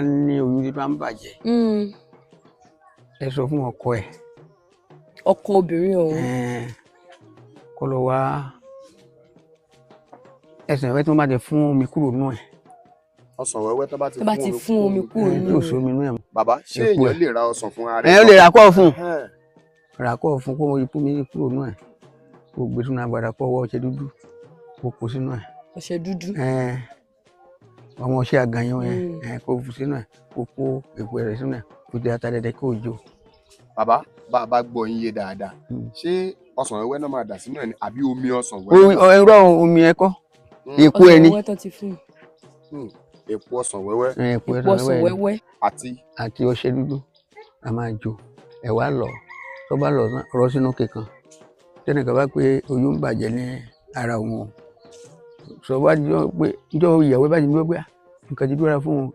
Ní oyún tí bá ń bàjẹ́, ẹ sọ fún ọkọ ẹ̀. Ọkọ obìnrin ọ̀hún. Kó lọ wá ẹsẹ̀ wẹ́wẹ́ tí wọ́n bá ti fún omi kúrò nù ẹ̀. Ọsàn wẹ́wẹ́ tó bá ti tó bá ti fún omi kúrò tí nínú ò sí omi nù ẹ̀ mọ́. Bàbá, ṣé Èpo èèyàn ẹ̀. lè ra ọsàn fún ara Ẹ ó lè rà kọ́ fún un, Ẹhẹ́n. rà kọ́ fún kó ikú mi kúrò nù ẹ̀, kó gbé sínú agbada, kó ọwọ́ ọṣẹ dúdú kó kó sínú ẹ̀. Ọṣẹ dúdú. Àwọn ọṣẹ àgànyàn yẹn. Kó fi sínú ẹ̀, kó kó èpo rẹ̀ sínú ẹ̀, kó jẹ́ ata dẹ̀dẹ̀ kó jó. Bàbá, bá a bá gbọ́ yín yé dáadáa, ṣé ọsàn wẹ́wẹ́ náà máa dà sínú ẹ̀ ni àbí omi ọsàn wẹ́wẹ́? Irọ́, omi ẹ kọ́, èpo Ọsàn ẹ ni. wẹ́wẹ́ tó ti fún. Èpo ọsàn wẹ́wẹ́. Èpo Èpo ọsàn wẹ́wẹ́ ni. wẹ́wẹ́. Àti Àti ọṣẹ dúdú, a máa jó ẹ wá lọ, tó bá lọ tán, rọ sínú kíkan. Tẹnìkan bá pé oyún ń bàjẹ́ ní ara òun o, sọ wá jọ pé jọ ìyàwó bá ti dúró pé, "Ah, nǹkan ti dúró fún un."